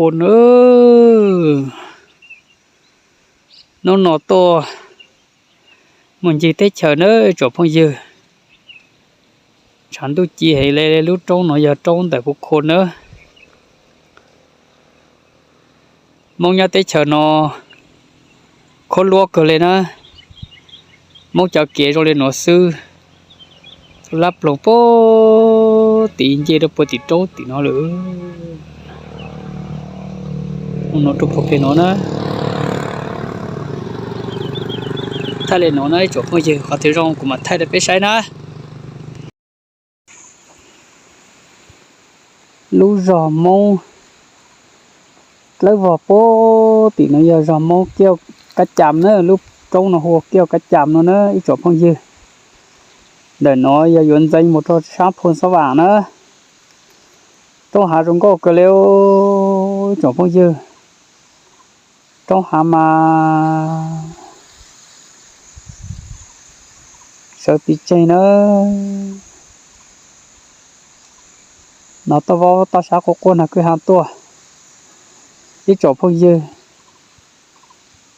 Ua na, hnub no tuaj mus ncig teb chaws na tsoom phooj ywg. Tshav ntuj ci heev li, lub roob no yog roob ntawm Phu Khua na. Hmoob nyob teb chaws no khuab luab kawg li na. Hmoob cov kev zoo li nuav xwb, lab ploog puag tim nce rau puag tim roob tim no lawm. Mus no rau puag pem no na. Thaij li no na ib tsoom phooj ywg, qhov twg zoo kuv mam thaij rau peb saib na. Lub zog Hmoob dlawb vog puag tim no yog zog Hmoob Kiaj Kab Cam na, lub roob no hu ua Kiaj Kab Cam no na ib tsoom phooj ywg. Ntawm no yog yuav ntxeev mus rau sab Phu Xab Vam na. Roob hav zoo nkauj kawg li ib tsoom phooj ywg. Roob hav mas sawv pis tseg na. No toj vaub toj sab quaj quaj nrog kwj ha tuaj ib tsoom phooj ywg.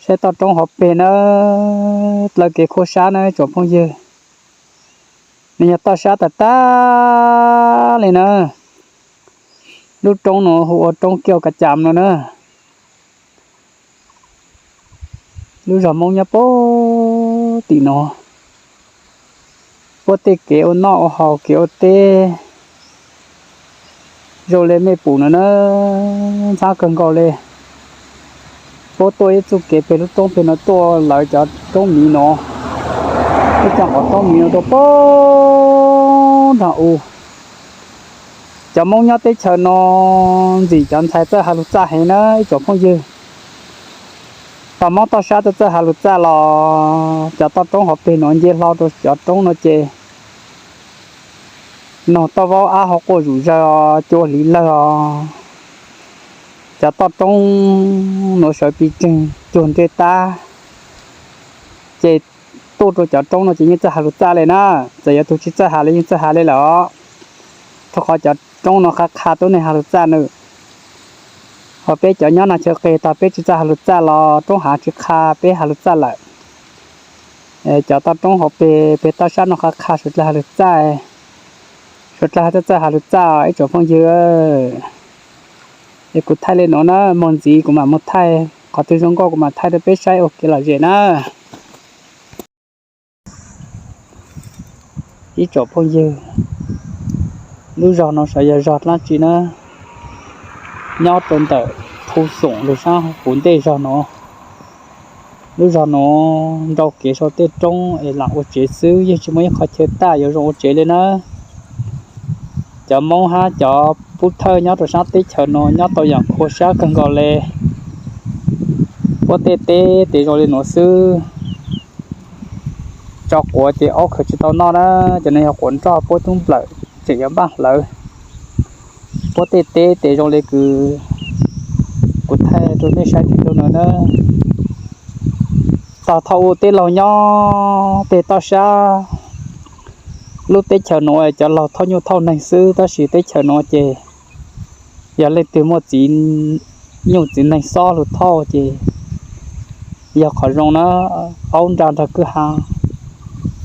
Saib toj roob hauv pes na, dlawb kev khuab sab na ib tsoom phooj ywg. Nws yog toj sab tag tag li na. Lub roob no hu ua roob Kiaj Kab Cam no na. Lub zog Hmoob nyob puag tim no, puag tej kev ua noj ua haus kev ua teb zoo li mej pum no na, ntxhab kawg nkaus li. Puab tuaj ib txuj kev pem lub roob pem no tuaj lawv cov roob miv no, ib co qhov roob miv no rau puag nraag u. Cov Moob nyob teb chaws no ntxim cov ntxhais txawj has lug txaj heev na ib tsoom phooj ywg. Tog Moob toj sab txawj txawj has lug txaj los cov toj roob hauv pes no nce hlo rau cov roob no ces noog toj vaub ab ho quaj zom zaws os, cua hliv lawg os. Cov toj roob nuav sawv pis tseg cuag ncej tab, ces tuaj rau cov roob no ces yeej txawj has lug txaj li na. Txawm yog tug tsis txawj has los yeej txawj has li lawm os, rau qhov cov roob no qha qha tuab neeg has lug txaj nawb. Ho peb cov nyob no chaw qis tog peb tsis txawj has lug txaj los roob hav tsis qha peb has lug txaj lawm. Cov toj roob hauv pes peg toj sab no qha qha suav dlawg has lug txaj, suav dlawg txawj txawj has lug txaj os ib tsoom phooj ywg. Es kuv thaij li no na, moog ntxiv kuv mam moog thaij, qhov twg zoo nkauj kuv mam thaij rau peb saib ua kev lom zem na. Ib tsoom phooj ywg, lub zog no sav yog zog dlaab tsi na, nyob rau ntawm Phu Xoom lug saab huv ntej zog no. Lub zog no nrau kev sau tej roob es lam ua tsev xwb, yeej tsis muaj ib qhov chaw taj yuav zoo ua tsev li na. Cov Moob hab cov pub thawj nyob rau saab teb chaws no nyob tau yaam khua sab kawg nkaus le. Puab tej teb tes zoo li nuav xwb, tso quav ces aub khawv tsis tau noj na, cov no yog quav nroj puab tub nplawm tseem yuav npaaj hlawv. Puab tej teb tes zoo li kws kuv thaij rau nej saib txug no na. Tog thaum ub teb laug nyob peg toj sab, lub teb chaws nuav cov laug thauj nyuj thauj neeg xwb, tab sis teb chaws nuav ces yog leej twg muaj txiv nyuj txiv neeg xob lug thauj ces yog qhov zoo na. Aub nra nrog kwj ha,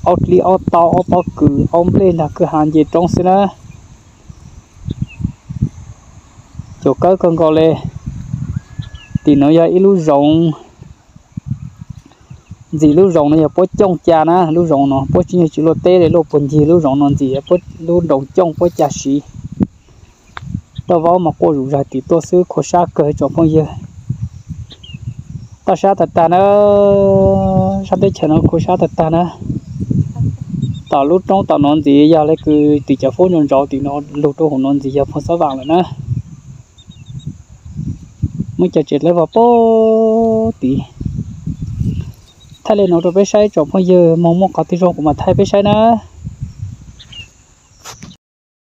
aub dlib aub taub aub pob kws aub nplej nrog kwj ha nce roob xwb na. Cuam kawb kawg nkaus le. Tim nuav yog ib lub zoov, ntxim lub zoov no yog puab cooj ca na, lub zoov no puab tsis nyuag tsis luaj teb li, luaj puag ncig lub zoov no ntxim, lub nroos cooj puab ca siv. Roj vaub mas quaj zom zaws tim tuaj xwb, khua sab kawg tsoom phooj ywg. Toj sab tag tag na, saab teb chaws no khua sab tag tag na. Tom lub roob tom nuav ntxiv yog le kws tim cov fub nrau ntsauv tim no lug rau huv nuav ntxiv yog Phooj Xob Vaam lawm na. Muaj cov tsev dlawb vog puag tid. Thaij le nuav rau peb saib tsoom phooj ywg, moog muaj qhov twg zoo kuv mam thaij peb saib na.